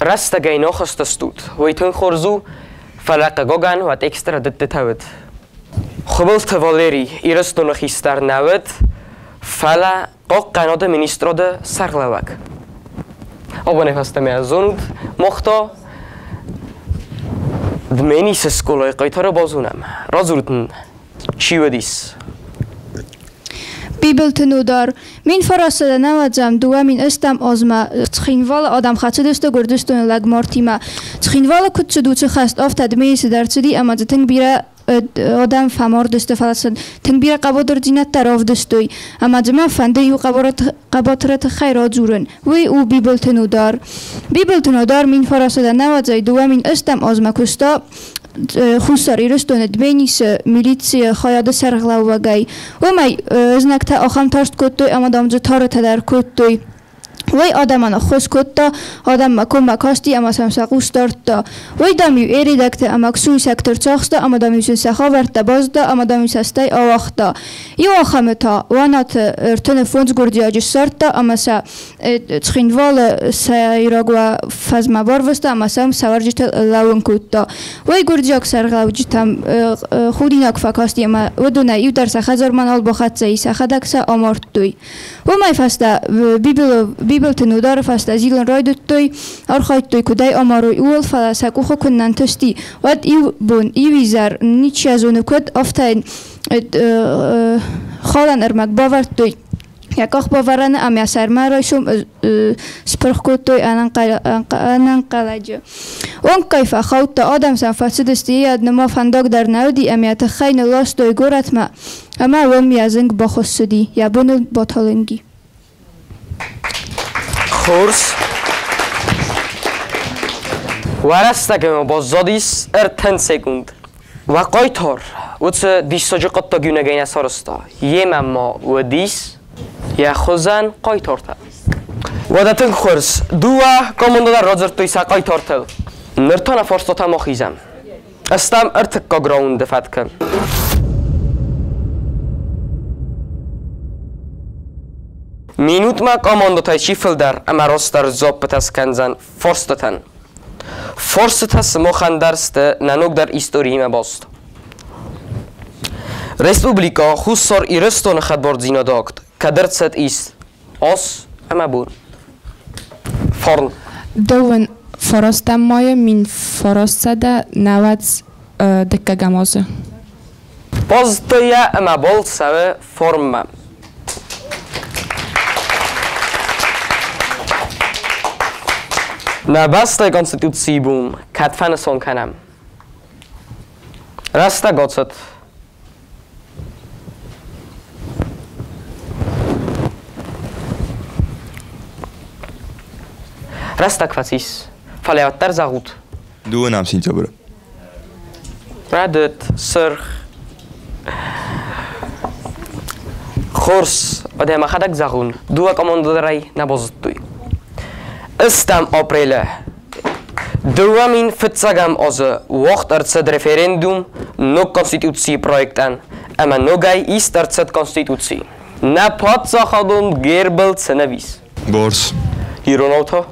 Рӕстӕгӕй нахызтыстут, уый тынг хорз у, фӕлӕ хъыгагӕн уӕ тексты рӕдыдтытӕ уыд. Хуыбылты Валерий Ирыстоны хистӕр нӕ уыд, фӕлӕ хъахъхъӕнады министрады сӕргълӕууӕг. Абонӕй фӕстӕмӕ зонут, мах та Дменисы скъолайы хъайтары базонӕм. Радзурут нын, чи уыдис?
Бибылты Нодар. 1990 2008 азмӕ Цхинвалы адӕм хӕцыдысты Гуырдзыстоны лӕгмартимӕ. Цхинвалы куыд цыд уыцы хӕст, афтӕ Дменисы дӕр цыди ӕмӕ дзы тынг бирӕ Адӕм фӕмардысты, фӕлӕ сын тынг бирӕ хъӕбатырдзинӕдтӕ равдыстой. Ӕмӕ дзы мӕ фӕнды иу хъӕбатыры тыххӕй радзурын. Уый у Бибылты Нодар. Бибылты Нодар 1998 азмӕ куыста Хуссар Ирыстоны Дменисы милицийы хайады сӕргълӕууӕгӕй. Уымӕй знӕгтӕ ахӕм тарст кодтой ӕмӕ, дам, дзы тарытӕ дӕр кодтой. Уый адӕмӕн ӕххуыс кодта, адӕммӕ коммӕ касти ӕмӕ сӕм сӕ хъус дардта. Уый, дам-иу еридӕгты ӕмӕ ксуисӕгты рцахста ӕмӕ, дам-иу сын сӕ хабӕрттӕ базыдта ӕмӕ, дам-иу сӕ стӕй ауагъта. Иу ахӕмы та Уанаты 35 гуырдзиаджы ссардта ӕмӕ сӕ Цхинвалы сӕйраг фӕзмӕ барвыста ӕмӕ сӕм сӕвӕрджытыл лӕууын кодта. Уый гуырдзиаг сӕргълӕуджытӕм худинаг фӕкасти ӕмӕ уыдонӕй иу дӕр сӕ хӕдзармӕ нал бахӕццӕ и, сӕхӕдӕг сӕ амардтой. Уымӕй фӕстӕ Бибылты Нодары фӕстӕ зилын райдыдтой, архайдтой, куыдӕй амарой, ууыл, фӕлӕ сӕ къухы куы нӕ нтысти, уӕд иу бон, иу изӕр, ничи зоны куыд, афтӕ халӕн ӕрмӕг бавӕрдтой йӕ къахбавӕрӕны ӕмӕ сӕрмӕ райсом спырх кодтой ӕнӕнхъӕлӕджы. Онггай фӕхаудта, адӕм сӕм фӕцыдысты, йӕ ныма фӕндаг дӕр нӕ уыди ӕмӕ йӕ тыххӕй нылластой горӕтмӕ ӕмӕ уым йӕ зынг бахуыссыди, йӕ боныл баталынг и.
Хорз. Уӕрӕстӕгмӕ баззадис 30 секунд. Уӕ хъайтар уыцы диссаджы хъуыддаг иунӕгӕй нӕ сарӕзта. Йемӕ ма уыдис йӕ хуызӕн хъайтартӕ. Уӕдӕ тынг хорз. Дыууӕ командӕ дӕр радзырдтой сӕ хъайтартыл. Ныр та нӕ фарстатӕм ахизӕм. Стӕм ӕртыккаг раунды фӕткы. Минутмӕ командӕтӕй чи фылдӕр ӕмӕ растдӕр дзуаппытӕ скӕндзӕн фарстытӕн. Фарстытӕ сымахӕн дӕр сты нӕ ногдӕр историимӕ баст. Республикӕ Хуссар Ирыстоны хӕдбардзинады акт кӕд ӕрцыд ист аз ӕмӕ бон? Фарн.
29 майы 1992 азы.
Базыдта ӕмӕ балц цӕуы форммӕ. Нӕ бӕстӕйы конституцийы бон кӕд фӕнысан кӕнӕм? Рӕстӕг ацыд. Рӕстӕг фӕцис, фӕлӕ уӕддӕр зӕгъут.
2 сентябры.
Рӕдыд, сырх. Хорз, уӕдӕ мӕхӕдӕг зӕгъун, дыууӕ командӕ нӕ базыдтой. 8 апрелы 2001 азы уагъд ӕрцыд референдум ног конституцийы проектӕн ӕмӕ ногӕй ист ӕрцыд конституци. Нӕ паддзахадон гербыл цы ныв ис?
Борс.
Иронау та?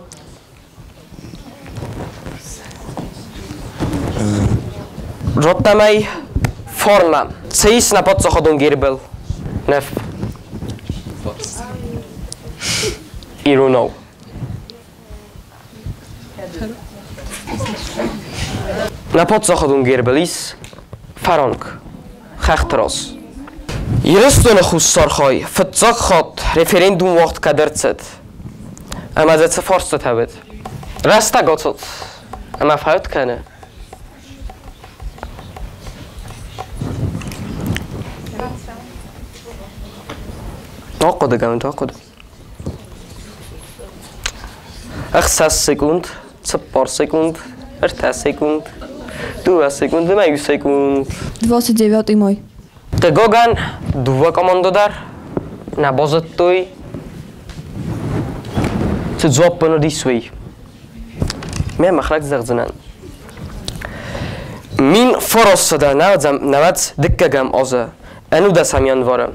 Радтам ӕй формӕ. Цы ис нӕ паддзахадон гербыл? Ныв. Иронау. Нӕ паддзахадон гербыл ис фӕранк, хӕхты раз. Ирыстоны хуссар хай фыццаг хатт референдум уагъд кӕд ӕрцыд? Ӕмӕ дзы цы фарстытӕ уыд? Рӕстӕг ацыд ӕмӕ фӕуд кӕны. Ахъуыды кӕнут, ахъуыды. 6 секунд, 4 секунд, 3 секунд, 2 секунд ӕмӕ 1 секунд.
29 май.
Хъыгагӕн, дыууӕ командӕ дӕр нӕ базыдтой, цы дзуапп ын уыдис, уый. Ме мӕхӕдӕг зӕгъдзынӕн. 1992 азы 11 январы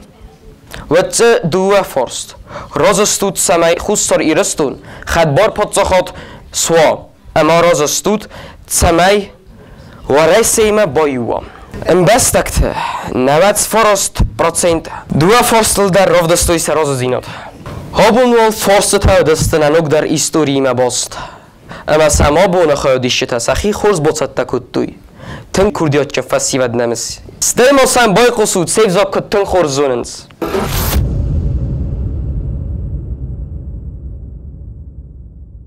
уыд дыууӕ фарст. Разы стут, цӕмӕй Хуссар Ирыстон хӕдбар паддзахад суа ӕмӕ разы стут, цӕмӕй Уӕрӕсеимӕ баиу уа. Ӕмбӕстӕгты 99% дыууӕ фарстыл дӕр равдыстой сӕ разыдзинад. Абон уал фарстытӕ уыдысты нӕ ногдӕр историимӕ баст. Ӕмӕ сӕм абоны хайадисджытӕ сӕхи хорз бацӕттӕ кодтой. Тынг курдиатджын фӕсивӕд нӕм ис. Стӕй ма сӕм байхъусут, се взаг куыд тынг хорз зонынц.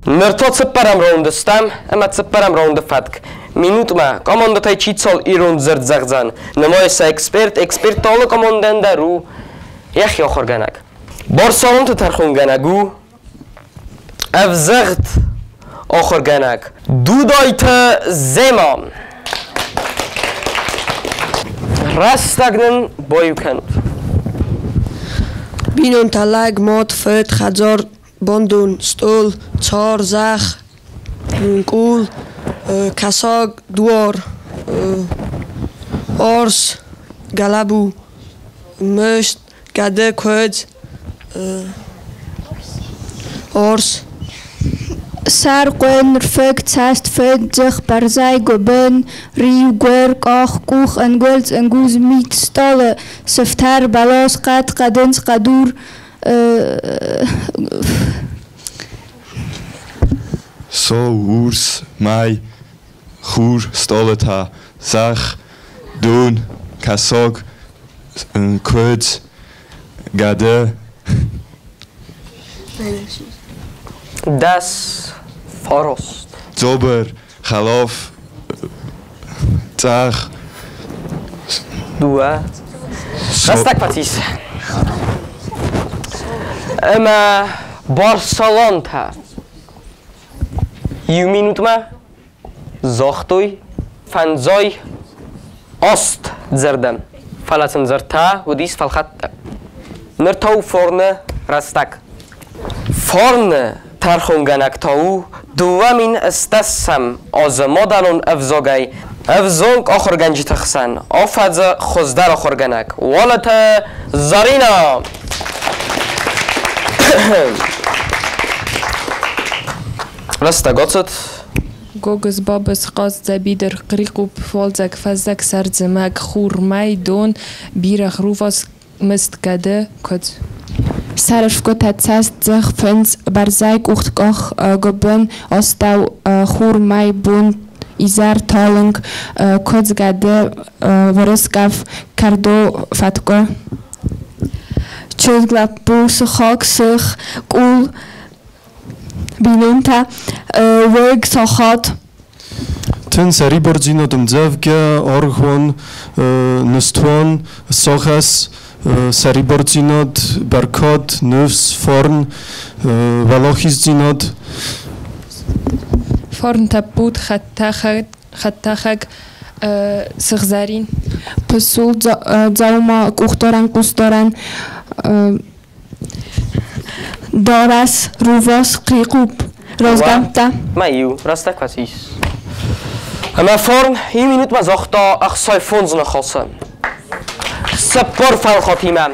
Ныр та цыппӕрӕм раунды стӕм ӕмӕ цыппӕрӕм раунды фӕтк. Минутмӕ командӕтӕй чи цал ирон дзырд зӕгъдзӕн, нымайы сӕ эксперт, эксперт та алы командӕн дӕр у йӕхи ахуыргӕнӕг. Барселонты тӕрхонгӕнӕг у ӕвзӕгъд ахуыргӕнӕг Дудайты Зема. Рӕстӕг нын баиу кӕнут.
Бинонтӕ, лӕг, мад, фыд, хӕдзар, бандон, стъол, цар, зӕхх, къул, кӕсаг, дуар, арс, гӕлӕбу, мыст, гӕды, куыдз, арс.
Сӕр, хъуын, рфыг, цӕст, фыд, дзых, бӕрзӕй, гуыбын, риу, гуыр, къах, къух, ӕнгуылдз, ӕнгуз, мит, стъалы, сыфтӕр, бӕлас, хъӕд, хъӕдындз, хъӕдур.
Сау, урс, мӕй, хур, стъалытӕ, зӕхх, дон, кӕсаг, куыдз, гӕды.
10 9.
Дзобыр, хӕлаф, цъӕх.
2. Рӕстӕг фӕцис. Ӕмӕ Барселонтӕ иу минутмӕ загътой 58 дзырды. Фӕлӕ сын дзырдтӕ уыдис фӕлхаттӕ. Ныр та у форны рӕстӕг. Форны тӕрхонгӕнӕг та у 2010 азы мадӕлон ӕвзагӕй ӕвзонг ахуыргӕнджыты хсӕн афӕдзы хуыздӕр ахуыргӕнӕг Уалыты Заринӕ. Рӕстӕг ацыд.
Гогыз, бабыз, хъаз, дзӕбидыр, хърихъупп, уалдзӕг, фӕззӕг, сӕрд, зымӕг, хур, мӕй, дон, бирӕгъ, рувас, мыст, гӕды, куыдз.
Сӕрӕрфгуытӕ, цӕст, дзых, фындз, бӕрзӕй, къух, къах, гуыбын, астӕу, хур, мӕй, бон, изӕр, талынг, куыдз, гӕды, вырыскъӕф, кӕрдо, фӕткъуы.
Чызг, лӕппу, сыхаг, сых, къул, бинонтӕ, уыг, сахат.
Тын сӕрибардзинад ӕмдзӕвгӕ, аргъуан, ныстуан, сагъӕс, сӕрибардзинад, бӕркад, ныфс, фарн, уӕлахиздзинад.
Фарн, тӕппуд, хӕдтӕхӕг, сыгъзӕрин.
Пысул, дзаума, къухдарӕн, хъусдарӕн.
Дарӕс, рувас, хърихъупп, разгӕмттӕ.
Мӕ иу рӕстӕг фӕцис. Ӕмӕ форн иу минутмӕ загъта 65 ныхасы. 40 фӕлхатимӕ.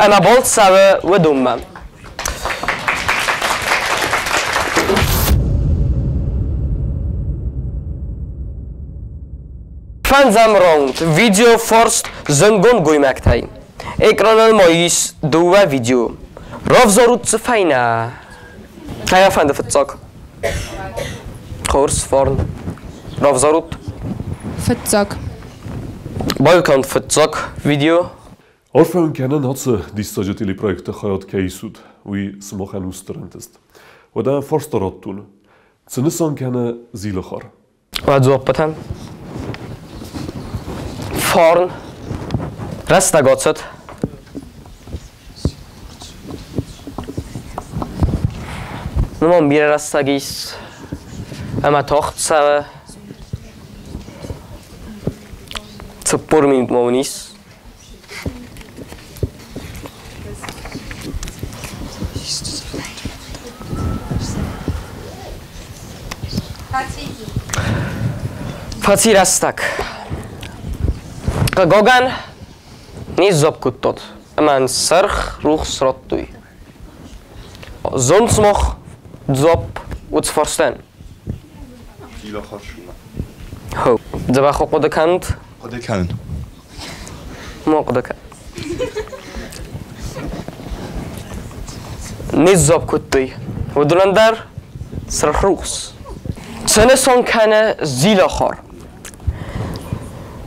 Ӕмӕ балц цӕуы уыдонмӕ. Фӕндзӕм раунд. Видеофарст зындгонд гоймӕгтӕй. Экраныл ма ис дыууӕ видео. Равзарут дзы фӕйнӕ. Кӕй фӕнды фыццаг? Хорз, фарн. Равзарут.
Фыццаг.
Баиу кӕнут фыццаг видео.
Арфӕ уын кӕнын ацы диссаджы телепроекты хайад кӕй исут, уый сымахӕн у стыр ӕнтыст. Уӕдӕ фарста радтон. Цы нысан кӕны Зилахар?
Уӕ дзуаппытӕн. Фарн. Рӕстӕг ацыд. Нымон бирӕ рӕстӕг ис ӕмӕ тагъд цӕуы. 40 минутмӕ уын ис. Фӕци рӕстӕг. Хъыгагӕн, не сдзуапп кодтат ӕмӕ ын сырх рухс радтой. Зонд сымах дзуапп уыд фарстӕн. Хо, дзӕбӕх хъуыды кӕнут?
Хъуыды кӕнын.
Ма хъуыды кӕн. Не сдзуапп кодтой. Уыдонӕн дӕр сырх рухс. Цы нысан кӕны Зилахар?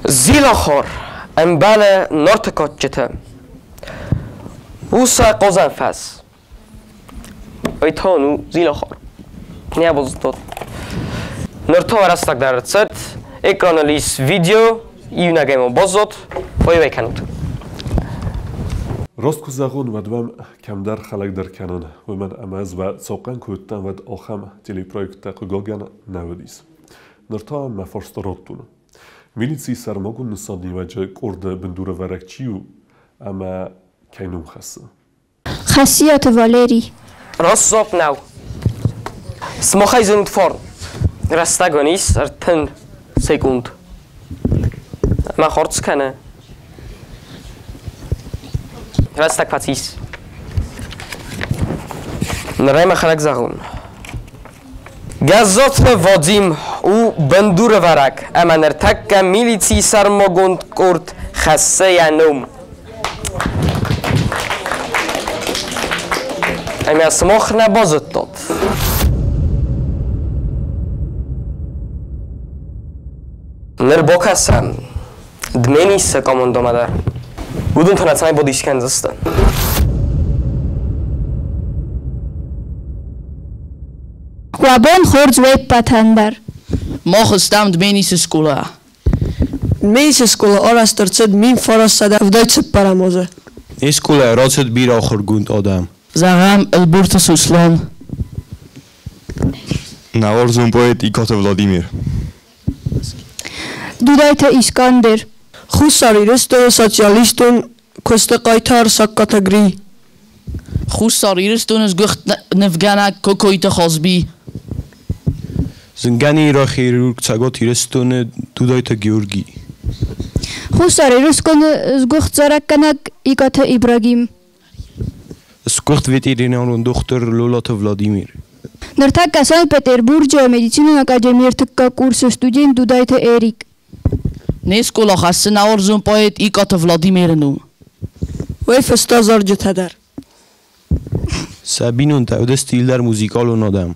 Зилахар ӕмбӕлы Нарты кадджыты. У сӕ хъазӕн фӕз. Ой та у Зилахар. Не базыдтат. Ныр та рӕстӕг дӕр ӕрцыд. Экраныл ис видео, иунӕгӕй ма баззад, аив кӕнут.
Раст куы зӕгъон, уӕд уӕм кӕмдӕр хӕлӕгдӕр кӕнын, уымӕн ӕмӕ ӕз уӕ цахъхъӕн куы уыдтӕн, уӕд ахӕм телепроекттӕ, хъыгагӕн, нӕ уыдис. Ныр та мӕ фарста радтон. Милицийы сӕрмагонд нысаниуӕджы къорды бындурӕвӕрӕг чи у ӕмӕ кӕй ном хӕссы?
Хасиаты Валерий.
Раст дзуапп нӕу. Сымахӕй зонут фарн. Рӕстӕг уын ис 30 секунд. Мӕ хардз кӕны. Рӕстӕг фӕцис. Нырӕй мӕхӕдӕг зӕгъон. Гӕззаты Вадим у бындурӕвӕрӕг ӕмӕ ныртӕккӕ милицийы сӕрмагонд къорд хӕссы йӕ ном. Ӕмӕ сымах нӕ базыдтат. Ныр бакӕсӕм Дменисы командӕмӕ дӕр. Уыдон та нӕ цӕмӕй бодис кӕндзысты.
Уӕ бон хорз уе ппӕтӕн дӕр.
Мах стӕм Дменисы скъола.
Дменисы скъола арӕзт ӕрцыд 1974 азы.
Не скъолайӕ рацыд бирӕ ахуыргонд адӕм.
Зӕгъӕм, Ӕлборты Сослан.
Нӕ уарзон поэт Икъаты Владимир.
Дудайты Искандер.
Хуссар Ирыстоны социалистон куысты хъайтар Сагкаты Гри.
Хуссар Ирыстоны сгуыхт нывгӕнӕг Кокойты Хазби.
Зынгӕ нейрохирург Цӕгат Ирыстоны Дудайты Георгий.
Хуссар Ирыстоны сгуыхт зарӕггӕнӕг Икъаты Ибрагим.
Сгуыхт ветеринарон дохтыр Лолаты Владимир.
Ныртӕккӕ Санкт-Петербурджы медицинон академийы ӕртыккаг курсы студент Дудайты Эрик.
Не скъола хӕссы нӕ уарзон поэт Икъаты Владимиры ном.
Уый фыста зарджытӕ дӕр.
Сӕ бинонтӕ уыдысты иуылдӕр музыкалон адӕм.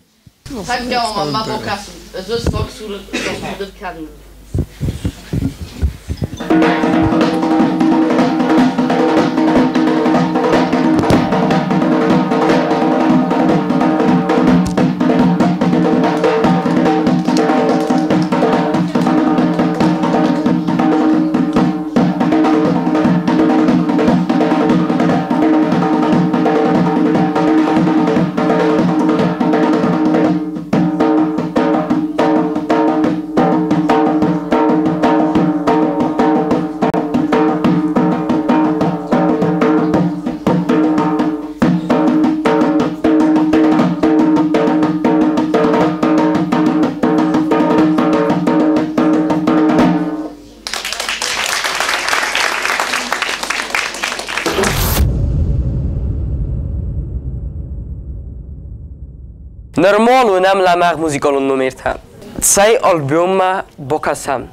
Нормал у нӕм лӕмӕгъ музыкалон номертӕ. Цӕй альбоммӕ бакӕсӕм.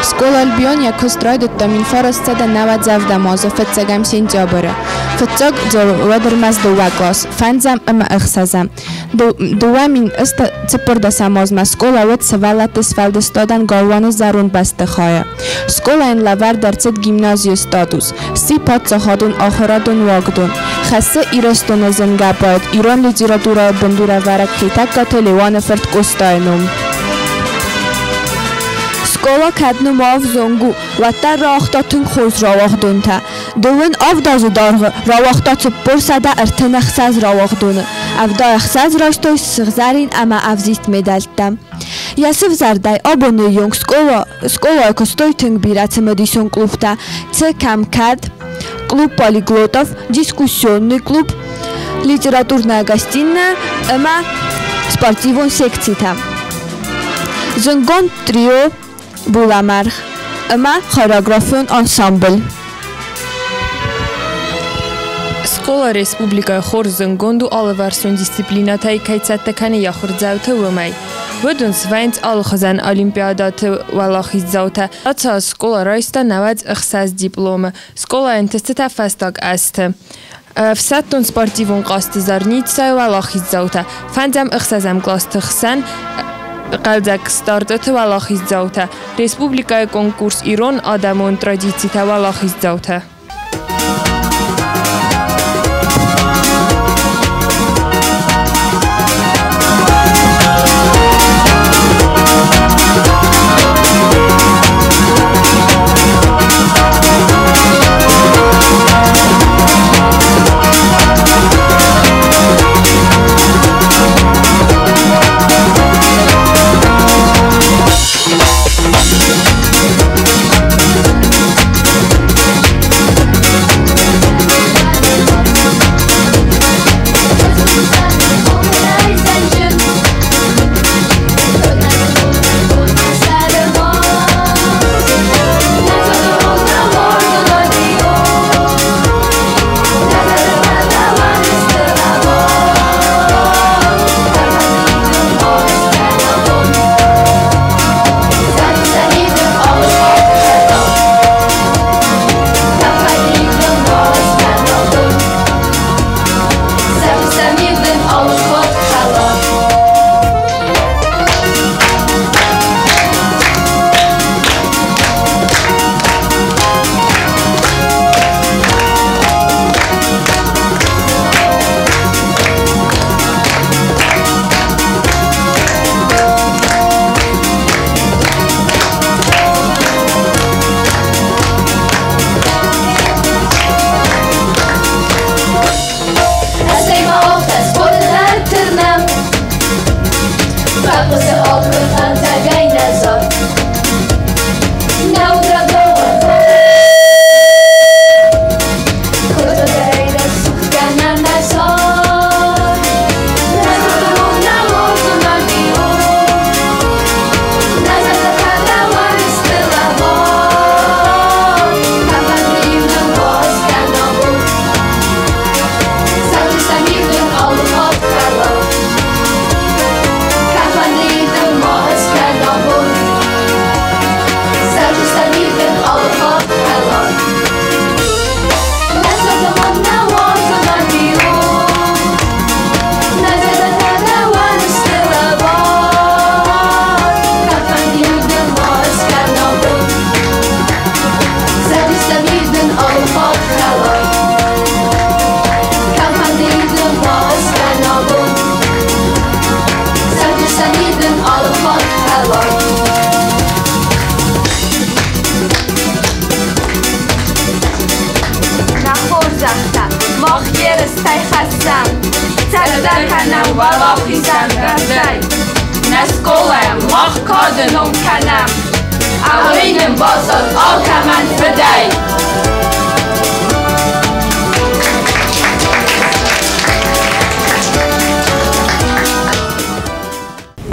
Скъола Альбион йӕ куыст райдыдта 1997 азы 1 сентябры. Фыццаг дзы уӕд ӕрмӕст дыууӕ кълас, фӕндзӕм ӕмӕ ӕхсӕзӕм. 2014 азмӕ скъола уыд сывӕллӕтты сфӕлдыстадӕн галуаны зӕронд бӕстыхайы. Скъолайӕн лӕвӕрд ӕрцыд гимназийы статус, сси паддзахадон ахуырадон уагдон. Хӕссы Ирыстоны зынгӕ поэт, ирон литературӕйы бындурӕвӕрӕг Хетӕгкаты Леуаны фырт Къостайы ном.
Скъола кӕд нырма ӕвзонг у, уӕддӕр рауагъта тынг хорз рауагъдонтӕ. 27 азы дӕргъы рауагъта 436 рауагъдоны. 76 райстой сыгъзӕрин ӕмӕ ӕвзист медӕлттӕ. Йӕ сывзӕрдӕй абоны онг скъолайы куыстой тынг бирӕ цымыдисон клубтӕ ЦКМКАД, клуб полиглотов, дискуссионный клуб, литературная гостиная ӕмӕ спортивон секцитӕ. Зындгонд трио Булӕмӕргъ ӕмӕ хореографион ансамбль.
Скъола республикӕйы хорз зындгонд у алыварсон дисциплинӕтӕй кӕй цӕттӕ кӕны йӕ ахуырдзауты, уымӕй. Уыдон свӕййынц алыхуызӕн олимпиадӕты уӕлахиздзаутӕ. Ацы аз скъола райста 96 дипломы. Скъолайы ӕнтыстытӕ фӕстаг азты. Ӕфсӕддон спортивон хъазты Зарницӕйы уӕлахиздзаутӕ, фӕндзӕм-ӕхсӕзӕм къласты хсӕн хъӕлдзӕг стартыты уӕлахиздзаутӕ, республикӕйы конкурс Ирон адӕмон традицитӕ уӕлахиздзаутӕ.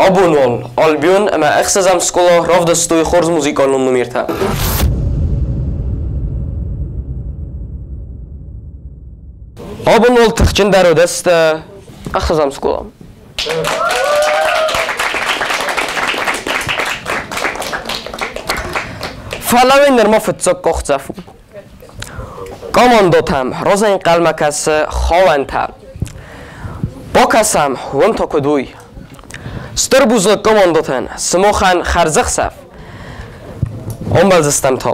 Абон уал Альбион ӕмӕ ӕхсӕзӕм скъола равдыстой хорз музыкалон номертӕ. Абон уал тыхджындӕр уыдысты ӕхсӕзӕм скъола. Фӕлӕ уый нырма фыццаг къахдзӕф у. Командотӕм разӕнхъӕлмӕ кӕсы хауӕнтӕ. Бакӕсӕм, уым та куыд уый. Стыр бузныг командотӕн, сымахӕн хӕрзӕхсӕв. Ӕмбӕлдзыстӕм та.